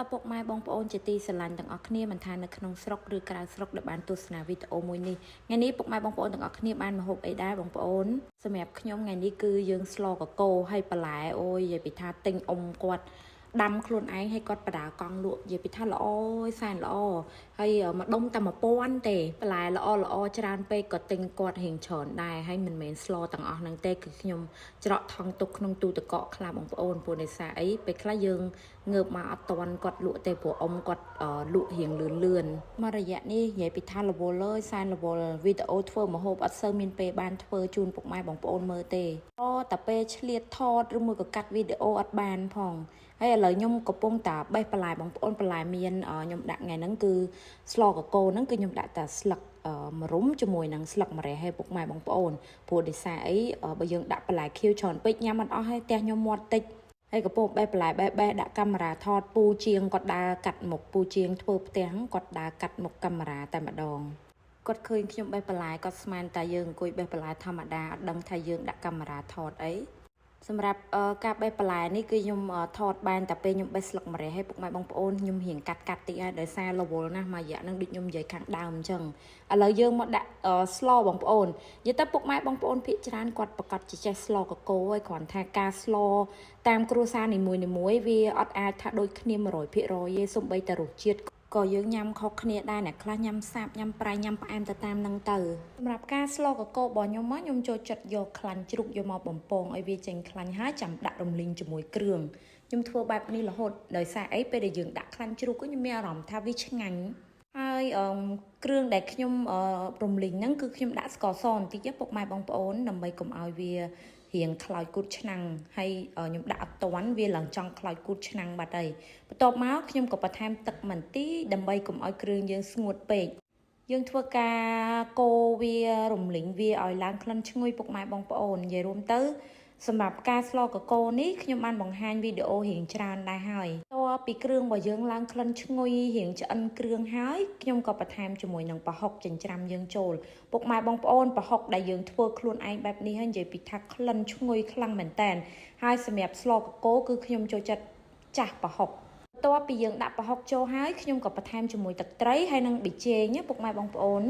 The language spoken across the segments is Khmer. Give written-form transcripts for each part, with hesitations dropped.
តពុកម៉ែបងប្អូនជាទីស្រឡាញ់ទាំងអស់គ្នាមិនថានៅក្នុងស្រុកឬក្រៅស្រុកដែលបានទស្សនាវីដេអូមួយនេះថ្ងៃនេះពុកម៉ែបងប្អូនទាំងអស់គ្នាបានម្ហូបអីដែរបងប្អូនសម្រាប់ខ្ញុំថ្ងៃនេះគឺយើងស្លកកោហើយបន្លែអូយនិយាយពីថាទិញអ៊ំគាត់ដាំខ្លួនឯងឲ្យគាត់បដាកង់លក់និយាយពីថាល្អសែនល្អហើយមួយដុំតែ1000ទេបន្លែល្អល្អច្រើនពេកក៏ទិញគាត់រៀងច្រើនដែរហើយមិនមែនស្លទាំងអស់ហ្នឹងទេគឺខ្ញុំច្រកថង់ទុកក្នុងទូទឹកកកខ្លះបងប្អូនព្រោះដោយសារអីពេលខ្លះយើង ងើបមកអត់តាន់គាត់លក់ទេព្រោះអ៊ំគាត់លក់រៀងលឿនលឿនមករយៈនេះនិយាយពីថារវល់លើយសែនរវល់វីដេអូធ្វើម្ហូបអត់សូវមានពេលបានធ្វើជូនពុកម៉ែបងប្អូនមើលទេអូតែពេលឆ្លៀតថតឬមួយក៏កាត់វីដេអូអត់បានផងហើយឥឡូវខ្ញុំកំពុងតែបេះបន្លែបងប្អូនបន្លែមានខ្ញុំដាក់ថ្ងៃហ្នឹងគឺស្លកកូរហ្នឹងគឺខ្ញុំដាក់តែស្លឹកម្រុំជាមួយនឹងស្លឹកម្រេះឲ្យពុកម៉ែបងប្អូនព្រោះដោយសារអីបើយើងដាក់បន្លែខៀវច្រើនពេកញ៉ាំអត់អស់ហើយផ្ទះខ្ញុំមាត់តិច ហើយកំពុងបេះបន្លែបេះបេះដាក់កាមេរ៉ាថតពូជាងគាត់ដើរកាត់មុខពូជាងធ្វើផ្ទះគាត់ដើរកាត់មុខកាមេរ៉ាតែម្ដងគាត់ឃើញខ្ញុំបេះបន្លែគាត់ស្មានតែយើងអង្គុយបេះបន្លែធម្មតាអត់ដឹងថាយើងដាក់កាមេរ៉ាថតអីសម្រាប់ការបេះបន្លែនេះគឺខ្ញុំថតបានតែពេលខ្ញុំបេះស្លឹកម្រេះឲ្យពុកម៉ែបងប្អូនខ្ញុំរៀងកាត់កាត់តិចហើយដោយសាររវល់ណាស់មួយរយៈហ្នឹងដូចខ្ញុំនិយាយខាងដើមអញ្ចឹងឥឡូវយើងមកដាក់ស្លបងប្អូននិយាយទៅពុកម៉ែបងប្អូនភាគច្រើនគាត់ប្រកាសជាចេះស្លកកោហើយគ្រាន់ថាការស្លតាមគ្រួសារនីមួយៗវាអត់អាចថាដូចគ្នា100%ទេសូម្បីតែរសជាតិក៏យើងញ៉ាំខុសគ្នាដែរអ្នកខ្លះញ៉ាំសាបញ៉ាំប្រៃញ៉ាំផ្អែមទៅតាមនឹងទៅសម្រាប់ការស្លកកោរបស់ខ្ញុំខ្ញុំចូលចិត្តយកខ្លាញ់ជ្រូកយកមកបំពងឲ្យវាចេញខ្លាញ់ហើយចាំដាក់រំលីងជាមួយគ្រឿងខ្ញុំធ្វើបែបនេះរហូតដោយសារអីពេលដែលយើងដាក់ខ្លាញ់ជ្រូកខ្ញុំមានអារម្មណ៍ថាវាឆ្ងាញ់ហើយអឺគ្រឿងដែលខ្ញុំរំលីងហ្នឹងគឺខ្ញុំដាក់ស្ករសបន្តិចពុកម៉ែបងប្អូនដើម្បីកុំឲ្យវារៀងខ្លោចគូតឆ្នាំងហើយខ្ញុំដាក់អត់តាន់វាឡើងចង់ខ្លោចគូតឆ្នាំងបាត់ហើយបន្ទាប់មកខ្ញុំក៏បន្ថែមទឹកបន្តិចដើម្បីកុំឲ្យគ្រឿងយើងស្ងួតពេកយើងធ្វើការកូរវារំលីងវាឲ្យឡើងក្លិនឈ្ងុយពុកម៉ែបងប្អូននិយាយរួមទៅសម្រាប់ការស្លកកូរនេះខ្ញុំបានបង្ហាញវីដេអូរៀងច្រើនដែរហើយតពីគ្រឿងរបស់យើងឡើងក្លិនឈ្ងុយរៀងឆ្អិនគ្រឿងហើយខ្ញុំក៏បន្ថែមជាមួយនឹងប្រហុកចិញ្ច្រាំយើងចូលពុកម៉ែបងប្អូនប្រហុកដែលយើងធ្វើខ្លួនឯងបែបនេះហើយនិយាយពីថាក្លិនឈ្ងុយខ្លាំងមែនតើហើយសម្រាប់ស្លកកូរគឺខ្ញុំចូលចិត្តចាស់ប្រហុកបន្ទាប់ពីយើងដាក់ប្រហុកចូលហើយខ្ញុំក៏បន្ថែមជាមួយទឹកត្រីហើយនិងប៊ីចេងពុកម៉ែបងប្អូន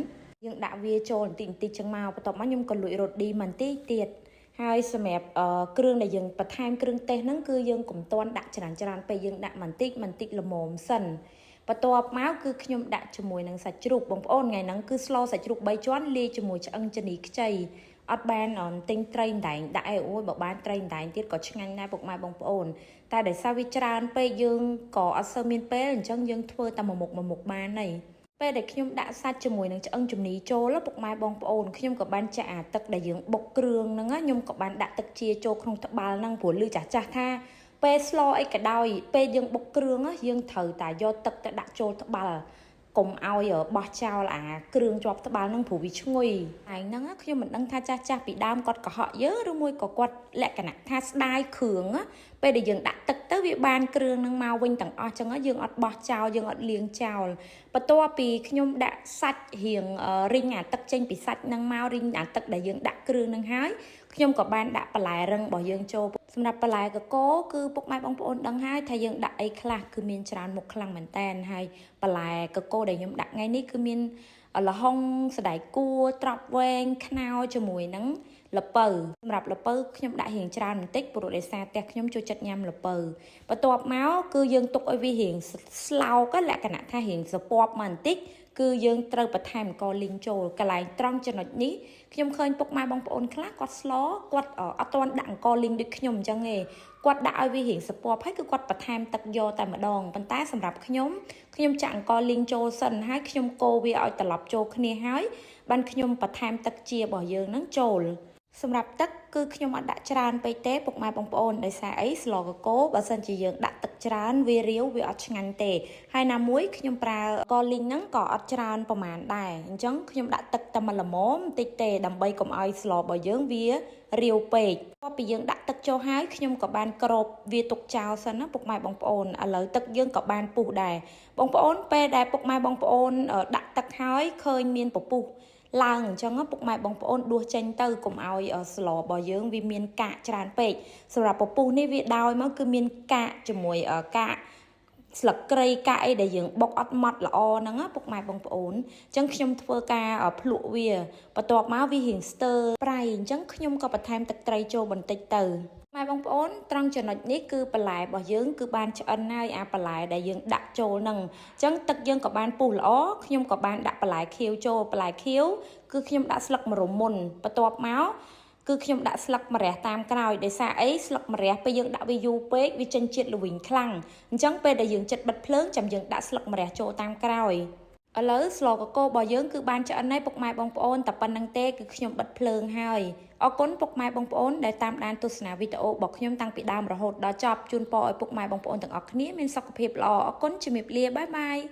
យើងដាក់វាចូលបន្តិចបន្តិចចឹងមកបន្ទាប់មកខ្ញុំក៏លួចរត់ឌីបន្តិចទៀតហើយសម្រាប់គ្រឿងដែលយើងបន្ថែមគ្រឿងទេសហ្នឹងគឺយើងកុំទាន់ដាក់ច្រើនច្រើនពេកយើងដាក់បន្តិចបន្តិចល្មមសិនបន្ទាប់មកគឺខ្ញុំដាក់ជាមួយនឹងសាច់ជ្រូកបងប្អូនថ្ងៃហ្នឹងគឺស្លសាច់ជ្រូក3ជាន់លាយជាមួយឆ្អឹងជំនីខ្ចីអត់បានទិញត្រីអណ្ដែងដាក់អីអូយបើបានត្រីអណ្ដែងទៀតក៏ឆ្ងាញ់ដែរពុកម៉ែបងប្អូនតែដោយសារវាច្រើនពេកយើងក៏អត់សូវមានពេលអញ្ចឹងយើងធ្វើតែមួយមុខមួយមុខបានហើយពេលដែលខ្ញុំដាក់សាច់ជាមួយនឹងឆ្អឹងជំនីចូលពុកម៉ែបងប្អូនខ្ញុំក៏បានចាក់អាទឹកដែលយើងបុកគ្រឿងហ្នឹងខ្ញុំក៏បានដាក់ទឹកជាចូលក្នុងត្បាល់ហ្នឹងព្រោះឮចាស់ចាស់ថាពេលស្លអីក៏ដោយពេលយើងបុកគ្រឿងយើងត្រូវតែយកទឹកទៅដាក់ចូលត្បាល់កុំឲ្យបោះចោលអាគ្រឿងជាប់ត្បាល់ហ្នឹងព្រោះវាឈ្ងុយឯងហ្នឹងខ្ញុំមិនដឹងថាចាស់ចាស់ពីដើមគាត់កុហកយើងឬមួយក៏គាត់លក្ខណៈថាស្ដាយគ្រឿងពេលដែលយើងដាក់ទឹកទៅវាបានគ្រឿងហ្នឹងមកវិញទាំងអស់ចឹងយើងអត់បោះចោលយើងអត់លាងចោលបន្ទាប់ពីខ្ញុំដាក់សាច់រៀងរីងអាទឹកចេញពីសាច់ហ្នឹងមករីងអាទឹកដែលយើងដាក់គ្រឿងហ្នឹងហើយខ្ញុំក៏បានដាក់បន្លែរឹងរបស់យើងចូលសម្រាប់បន្លែកកគឺពុកម៉ែបងប្អូនដឹងហើយថាយើងដាក់អីខ្លះគឺមានច្រើនមុខខ្លាំងមែនតែនហើយបន្លែកកដែលខ្ញុំដាក់ថ្ងៃនេះគឺមានល្ហុងសណ្តែកគួរត្រប់វែងខ្នុរជាមួយនឹងល្ពៅសម្រាប់ល្ពៅខ្ញុំដាក់រៀងច្រើនបន្តិចព្រោះដោយសារផ្ទះខ្ញុំចូលចិត្តញ៉ាំល្ពៅបន្ទាប់មកគឺយើងទុកឲ្យវារៀងស្លោកលក្ខណៈថារៀងសពប់មកបន្តិចគឺយើងត្រូវបន្ថែមអង្ករលីងចូលកន្លែងត្រង់ចំណុចនេះខ្ញុំឃើញពុកម៉ែបងប្អូនខ្លះគាត់ស្លគាត់អត់ទាន់ដាក់អង្ករលីងដូចខ្ញុំអញ្ចឹងទេគាត់ដាក់ឲ្យវារៀងសពប់ហើយគឺគាត់បន្ថែមទឹកយកតែម្ដងប៉ុន្តែសម្រាប់ខ្ញុំខ្ញុំចាក់អង្ករលីងចូលសិនហើយខ្ញុំកូរវាឲ្យត្រឡប់ចូលគ្នាហើយបានខ្ញុំបន្ថែមទឹកជារបស់យើងហ្នឹងចូលសម្រាប់ទឹកគឺខ្ញុំអត់ដាក់ច្រើនពេកទេពុកម៉ែបងប្អូនដោយសារអីស្លកកូរបើសិនជាយើងដាក់ទឹកច្រើនវារាវវាអត់ឆ្ងាញ់ទេហើយណាមួយខ្ញុំប្រើកលីងហ្នឹងក៏អត់ច្រើនប្រហែលដែរអញ្ចឹងខ្ញុំដាក់ទឹកតែមួយល្មមបន្តិចទេដើម្បីកុំឲ្យស្លរបស់យើងវារាវពេកបន្ទាប់ពីយើងដាក់ទឹកចូលហើយខ្ញុំក៏បានគ្របវាទុកចោលសិនណាពុកម៉ែបងប្អូនឥឡូវទឹកយើងក៏បានពុះដែរបងប្អូនពេលដែលពុកម៉ែបងប្អូនដាក់ទឹកហើយឃើញមានពពុះឡើងអញ្ចឹងពុកម៉ែបងប្អូនដួសចេញទៅកុំឲ្យស្លរបស់យើងវាមានកាកច្រើនពេកសម្រាប់ពពុះនេះវាដោយមកគឺមានកាកជាមួយកាក ស្លឹកគ្រៃកាក់អីដែលយើងបុកអត់ម៉ត់ល្អហ្នឹងណាពុកម៉ែបងប្អូនអញ្ចឹងខ្ញុំធ្វើការភ្លក់វាបន្ទាប់មកវារៀងស្ទើរប្រៃអញ្ចឹងខ្ញុំក៏បន្ថែមទឹកត្រីចូលបន្តិចទៅម៉ែបងប្អូនត្រង់ចំណុចនេះគឺបន្លែរបស់យើងគឺបានឆ្អិនហើយអាបន្លែដែលយើងដាក់ចូលហ្នឹងអញ្ចឹងទឹកយើងក៏បានពុះល្អខ្ញុំក៏បានដាក់បន្លែខៀវចូលបន្លែខៀវគឺខ្ញុំដាក់ស្លឹកម្រុំមុនបន្ទាប់មកគឺខ្ញុំដាក់ស្លឹកម្រះតាមក្រោយដោយសារអីស្លឹកម្រះពេលយើងដាក់វាយូរពេកវាចេញជាតិល្វីងខ្លាំងអញ្ចឹងពេលដែលយើងចិត្តបិទភ្លើងចាំយើងដាក់ស្លឹកម្រះចូលតាមក្រោយឥឡូវស្លកកូររបស់យើងគឺបានឆ្អិនហើយពុកម៉ែបងប្អូនតែប៉ុណ្្នឹងទេគឺខ្ញុំបិទភ្លើងហើយអរគុណពុកម៉ែបងប្អូនដែលតាមដានទស្សនាវីដេអូរបស់ខ្ញុំតាំងពីដើមរហូតដល់ចប់ជូនពរឲ្យពុកម៉ែបងប្អូនទាំងអស់គ្នាមានសុខភាពល្អអរគុណជំរាបលា bye bye.